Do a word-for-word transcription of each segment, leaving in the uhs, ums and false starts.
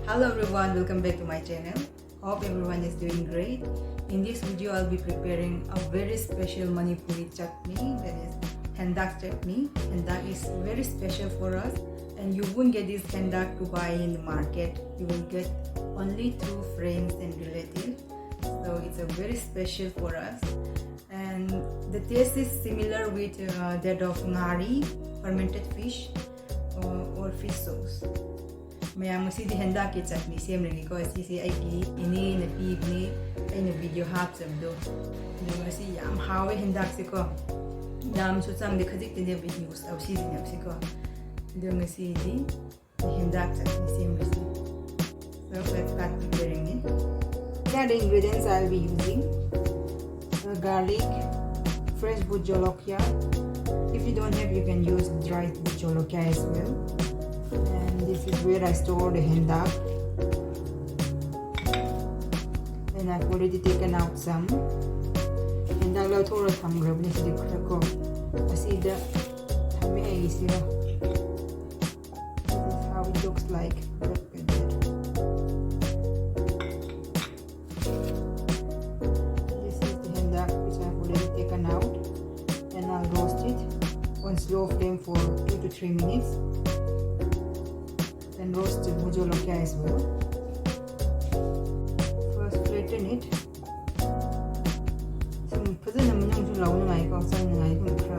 Hello everyone, welcome back to my channel. Hope everyone is doing great. In this video, I'll be preparing a very special Manipuri chutney, that is hendak chutney. Hendak is very special for us, and you won't get this hendak to buy in the market. You will get only through friends and relatives. So it's a very special for us. And the taste is similar with uh, that of ngari, fermented fish, or, or fish sauce. ꯃꯌꯥꯝ, ꯉꯁꯤꯗꯤ ꯍꯦꯟꯗꯥꯛꯀꯤ ꯆꯠꯅꯤ ꯁꯦꯝꯂꯒꯦꯀꯣ꯫ ꯁꯤꯁꯦ ꯑꯩꯒꯤ ꯏꯅꯦꯅ ꯄꯤꯕꯅꯦ, ꯑꯩꯅ video ꯍꯥꯞꯆꯕꯗꯣ꯫ ꯑꯗꯨꯒ ꯉꯁꯤ ꯌꯥꯝ ꯍꯥꯎꯋꯦ ꯍꯦꯟꯗꯥꯛꯁꯦꯀꯣ, ꯌꯥꯝꯁꯨ ꯆꯪꯗꯦ, ꯈꯖꯤꯛꯇꯅꯦꯕ ꯌꯨꯁ ꯇꯧ ꯁꯤꯖꯤꯟꯅꯕꯁꯦꯀꯣ꯫ ꯑꯗꯣ ꯉꯁꯤꯗꯤ ꯍꯦꯟꯗꯥꯛ ꯆꯠꯅꯤ ꯁꯦꯝꯕꯁꯦ꯫ So let's start preparing it. These are the ingredients I'll be using. Uh, garlic, fresh bhut jolokia. If you don't have, you can use dry bhut jolokia as well. And this is where I store the hendak. And I've already taken out some. Hendak ꯂꯧꯊꯣꯛꯂꯒ ꯊꯝꯈ꯭ꯔꯕꯅꯦ ꯁꯤꯗꯤ ꯈꯔ ꯀꯣ꯫ ꯑꯁꯤꯗ ꯊꯝꯃꯦ ꯑꯩꯒꯤꯁꯤꯒ꯫ This is how it looks like. Look at that. This is the hendak which I've already taken out, and I'll roast it on slow flame for two to three minutes. Then roast the bhut jolokia as well. First flatten it. ꯁꯨꯝ ꯐꯖꯅ ꯃꯅꯨꯡꯁꯨ ꯂꯧꯅꯉꯥꯏꯀꯣ, ꯆꯪꯅꯉꯥꯏ ꯑꯗꯨꯝ ꯈꯔ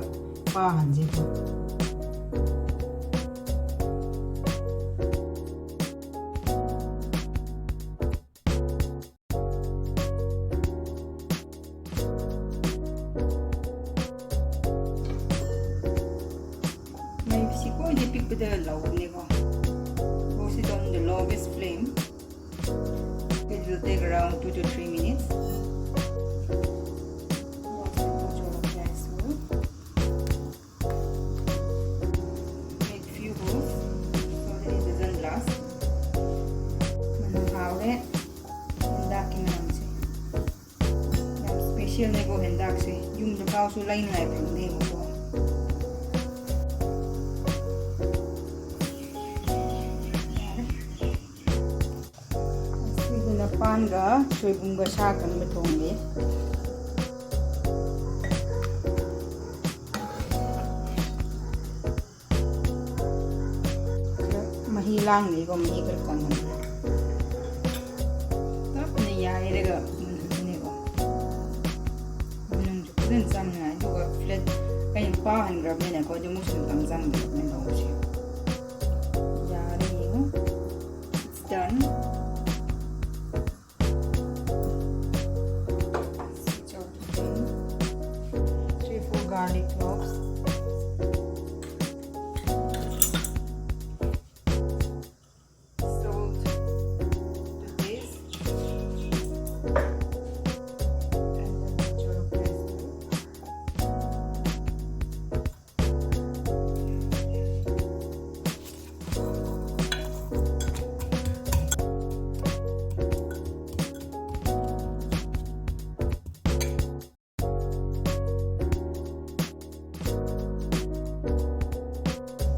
ꯄꯥꯍꯟꯁꯦꯀꯣ꯫ ꯃꯩꯁꯤ ꯈ꯭ꯋꯥꯏꯗꯒꯤ ꯄꯤꯛꯄꯗ ꯂꯧꯕꯅꯦꯀꯣ꯫ Roast it on the lowest flame. It will take around two to three minutes. Roast it for twelve minutes. Make few holes so that it doesn't blast. ꯃꯅꯝ ꯍꯥꯎꯔꯦ꯫ ꯍꯦꯟꯗꯥꯛꯀꯤ ꯃꯅꯝꯁꯦ꯫ ꯌꯥꯝ ꯁ꯭ꯄꯦꯁꯤꯌꯦꯜꯅꯦꯀꯣ ꯍꯦꯟꯗꯥꯛꯁꯦ꯫ ꯌꯨꯝꯗ ꯐꯥꯎꯁꯨ ꯂꯩꯅꯉꯥꯏ ꯐꯪꯗꯦꯕꯀꯣ꯫ ꯌꯥꯔꯦ꯫ ꯄꯥꯟꯒ ꯁꯣꯏꯕꯨꯝꯒ ꯁꯥ ꯑꯀꯪꯕ ꯊꯣꯡꯒꯦ꯫ ꯈꯔ ꯃꯍꯤ ꯂꯥꯡꯅꯤꯀꯣ, ꯃꯍꯤ ꯈꯔ ꯀꯪꯍꯟꯒꯦ꯫ ꯇꯞꯅ ꯌꯥꯏꯔꯒ ꯃꯨꯟꯍꯟꯒꯅꯦꯕ꯫ ꯃꯅꯨꯡꯁꯨ ꯐꯖꯅ ꯆꯪꯅꯉꯥꯏ꯫ ꯑꯗꯨꯒ ꯐ꯭ꯂꯦꯠ ꯑꯩꯅ ꯄꯥꯍꯟꯈ꯭ꯔꯕꯅꯤꯅꯀꯣ, ꯑꯗꯨꯃꯨꯛꯁꯨ ꯃꯇꯝ ꯆꯪꯗꯕꯅꯤ ꯂꯧꯕꯁꯦ꯫ ꯌꯥꯔꯦ, ꯌꯦꯡꯉꯣ꯫ It's done. Switch off the flame. Three, four garlic cloves. Salt to taste. And a pinch of pepper.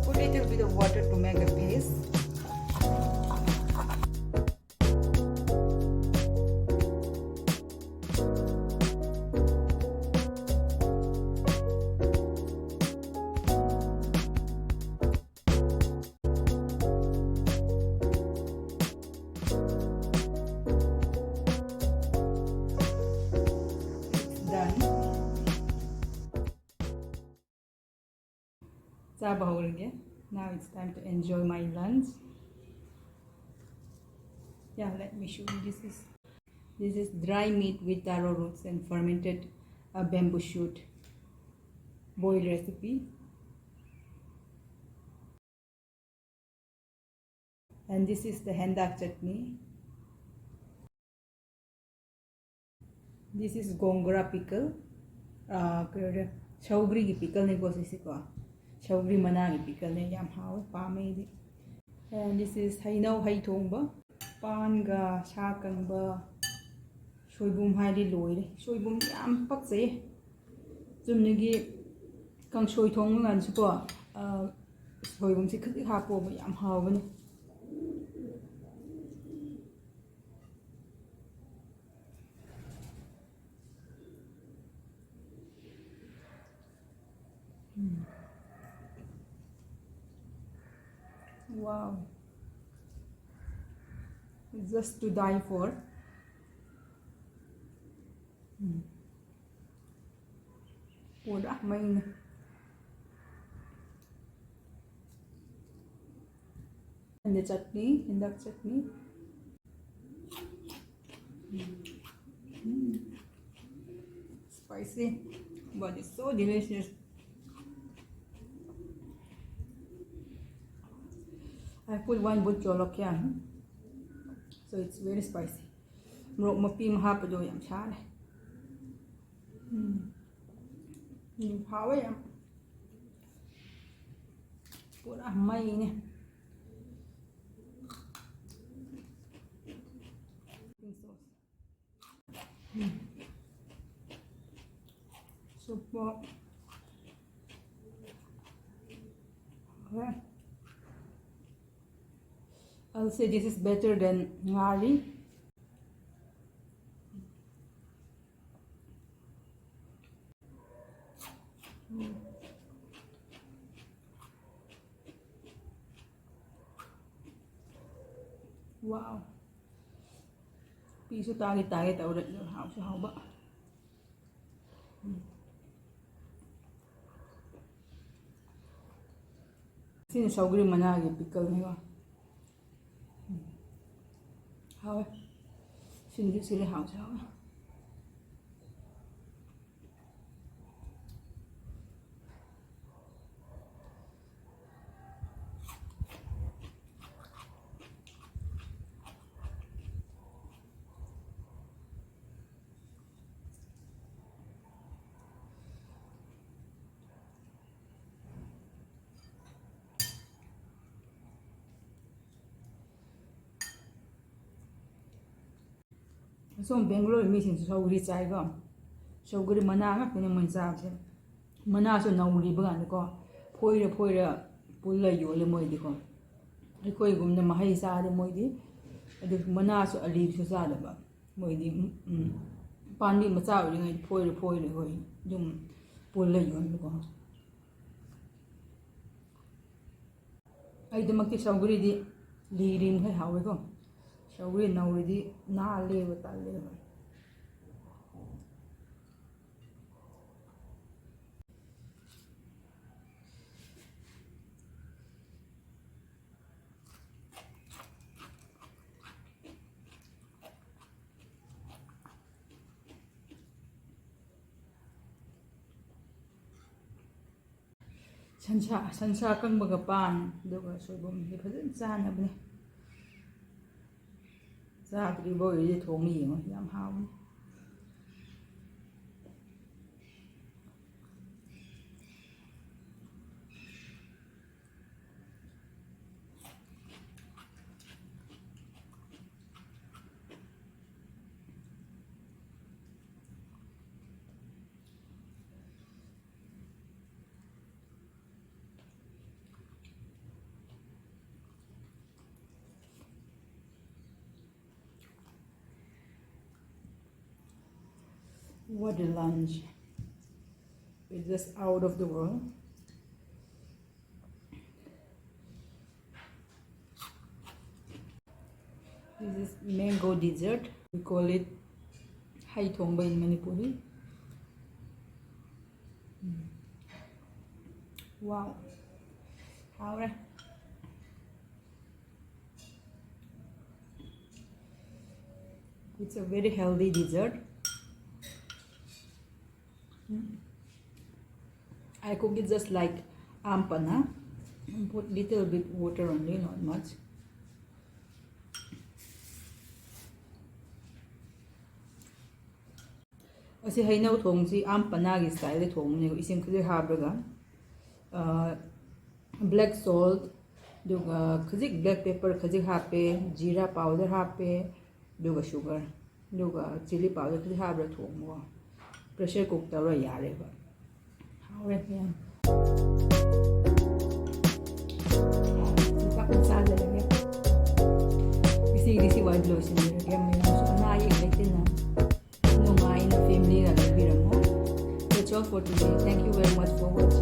Put little bit of water to make a paste. Done. ꯆꯥꯕ ꯍꯧꯔꯒꯦ꯫ Now it's time to enjoy my lunch. Yeah, let me show you. This is, this is dry meat with taro roots and fermented, uh, bamboo shoot boiled recipe. And this is the hendak chutney. This is gongora pickle. ꯑꯥ, ꯀꯩꯅꯣꯅꯦ, ꯁꯧꯒ꯭ꯔꯤꯒꯤ ꯄꯤꯀꯜꯅꯦꯀꯣ ꯁꯤꯁꯦꯀꯣ꯫ ꯁꯧꯒ꯭ꯔꯤ ꯃꯅꯥꯒꯤ ꯄꯤꯀꯜꯅꯦ, ꯌꯥꯝ ꯍꯥꯎꯋꯦ, ꯄꯥꯝꯃꯦ ꯑꯩꯗꯤ꯫ And this is ꯍꯩꯅꯧ ꯍꯩ ꯊꯣꯡꯕ, ꯄꯥꯟꯒ ꯁꯥ ꯀꯪꯕ, ꯁꯣꯏꯕꯨꯝ ꯍꯥꯏꯗꯤ ꯂꯣꯏꯔꯦ꯫ ꯁꯣꯏꯕꯨꯝ ꯌꯥꯝ ꯄꯛꯆꯩꯌꯦ꯫ ꯆꯨꯝꯅꯒꯤ ꯀꯥꯡꯁꯣꯏ ꯊꯣꯡꯕ ꯀꯥꯟꯗꯁꯨꯀꯣ, ꯑꯥ, ꯁꯣꯏꯕꯨꯝꯁꯦ ꯈꯖꯤꯛ ꯍꯥꯞꯄꯣꯕ, ꯌꯥꯝ ꯍꯥꯎꯕꯅꯦ꯫ Wow. Just to die for. ꯎꯝ꯫ ꯄꯨꯔꯥ ꯃꯩꯅꯦ꯫ And the chutney, and the chutney. Mm. Spicy, but it's so delicious. I put one bhut jolokia, so it's very spicy. ꯃꯣꯔꯣꯛ ꯃꯄꯤ ꯑꯃ ꯍꯥꯞꯄꯗꯣ ꯌꯥꯝ ꯁꯥꯔꯦ꯫ ꯎꯝ꯫ ꯎꯝ, ꯍꯥꯎꯋꯦ ꯌꯥꯝ꯫ ꯄꯨꯔꯥ ꯃꯩꯅꯦ꯫ ꯎꯝ꯫ Super. Okay. I'll say this is better than ꯉꯥꯔꯤ꯫ Wow. ꯄꯤꯁꯨ ꯇꯥꯒꯦ ꯇꯥꯒꯦ ꯇꯧꯔꯦ, ꯑꯗꯨ ꯍꯥꯎꯁꯨ ꯍꯥꯎꯕ꯫ ꯎꯝ꯫ ꯁꯤꯅ ꯁꯧꯒ꯭ꯔꯤ ꯃꯅꯥꯒꯤ pickleꯅꯦꯕ꯫ ꯎꯝ꯫ ꯍꯥꯎꯋꯦ꯫ ꯁꯤꯟꯁꯨ ꯁꯤꯜꯂꯦ, ꯍꯥꯎꯁꯨ ꯍꯥꯎꯋꯦ꯫ ꯑꯁꯣꯝ ꯕꯦꯡꯒ꯭ꯂꯣꯔ ꯃꯤꯁꯤꯡꯁꯨ ꯁꯧꯒ꯭ꯔꯤ ꯆꯥꯏꯀꯣ꯫ ꯁꯧꯒ꯭ꯔꯤ ꯃꯅꯥ ꯉꯥꯛꯇꯅꯦ ꯃꯣꯏꯅ ꯆꯥꯕꯁꯦ꯫ ꯃꯅꯥꯁꯨ ꯅꯧꯔꯤꯕ ꯀꯥꯟꯗꯀꯣ, ꯐꯣꯏꯔ ꯐꯣꯏꯔ ꯄꯨꯜꯂ ꯌꯣꯜꯂꯦ ꯃꯣꯏꯗꯤꯀꯣ꯫ ꯑꯩꯈꯣꯏꯒꯨꯝꯅ ꯃꯍꯩ ꯆꯥꯗꯦ ꯃꯣꯏꯗꯤ꯫ ꯑꯗꯨ ꯃꯅꯥꯁꯨ ꯑꯂꯤꯕꯁꯨ ꯆꯥꯗꯕ꯫ ꯃꯣꯏꯗꯤ, ꯎꯝ, ꯎꯝ, ꯄꯥꯝꯕꯤ ꯃꯆꯥ ꯑꯣꯏꯔꯤꯉꯩꯗ ꯐꯣꯏꯔ ꯐꯣꯏꯔ ꯍꯣꯏ ꯑꯗꯨꯝ ꯄꯨꯜꯂ ꯌꯣꯟꯕꯀꯣ꯫ ꯑꯩꯗꯃꯛꯇꯤ ꯁꯧꯒ꯭ꯔꯤꯗꯤ ꯂꯤꯔꯤ ꯃꯈꯩ ꯍꯥꯎꯋꯦꯀꯣ꯫ ꯁꯧꯒ꯭ꯔꯤ ꯅꯧꯔꯤꯗꯤ ꯅꯥꯜꯂꯦꯕ, ꯇꯜꯂꯦꯕ꯫ ꯁꯟꯁꯥ, ꯁꯟꯁꯥ ꯑꯀꯪꯕꯒ ꯄꯥꯟ, ꯑꯗꯨꯒ ꯁꯣꯏꯕꯨꯝꯁꯦ ꯐꯖꯅ ꯆꯥꯅꯕꯅꯦ꯫ ꯆꯥꯗ꯭ꯔꯤꯕ ꯑꯣꯏꯔꯗꯤ ꯊꯣꯡꯉ ꯌꯦꯡꯉꯣ, ꯌꯥꯝ ꯍꯥꯎꯕꯅꯤ꯫ What a lunch. It's just out of the world. This is mango dessert. We call it ꯍꯩ ꯊꯣꯡꯕ in Manipuri. ꯎꯝ꯫ Wow. ꯍꯥꯎꯔꯦ꯫ It's a very healthy dessert. Mm. I cook it just like aam panna. Put little bit water only, not much. ꯑꯁꯤ ꯍꯩꯅꯧ ꯊꯣꯡꯁꯤ ꯑꯥꯝ ꯄꯅꯥꯒꯤ styled ꯊꯣꯡꯕꯅꯦ꯫ ꯏꯁꯤꯡ ꯈꯖꯤꯛ ꯍꯥꯞꯄꯒ, ꯑ, black salt, ꯑꯗꯨꯒ ꯈꯖꯤꯛ black pepper ꯈꯖꯤꯛ ꯍꯥꯞꯄꯦ, ꯖꯤꯔꯥ powder ꯍꯥꯞꯄꯦ, ꯑꯗꯨꯒ sugar, ꯑꯗꯨꯒ chilli powder ꯈꯖꯤꯛ ꯍꯥꯞꯄꯒ ꯊꯣꯡꯕꯀꯣ꯫ Pressure cook ꯇꯧꯔ ꯌꯥꯔꯦꯕ꯫ ꯍꯥꯎꯔꯦ ꯃꯌꯥꯝ꯫ ꯆꯥꯛ ꯆꯥꯖꯔꯒꯦ꯫ ꯉꯁꯤꯒꯤꯗꯤ ꯁꯤ ꯋꯥꯏꯗ ꯂꯣꯏꯁꯤꯟꯖꯔꯒꯦ꯫ ꯃꯌꯥꯝꯁꯨ ꯑꯅꯥ ꯑꯌꯦꯛ ꯂꯩꯇꯅ ꯅꯨꯡꯉꯥꯏꯅ family ꯒ ꯂꯩꯕꯤꯔꯝꯃꯣ꯫ That's all for today. Thank you very much for watching.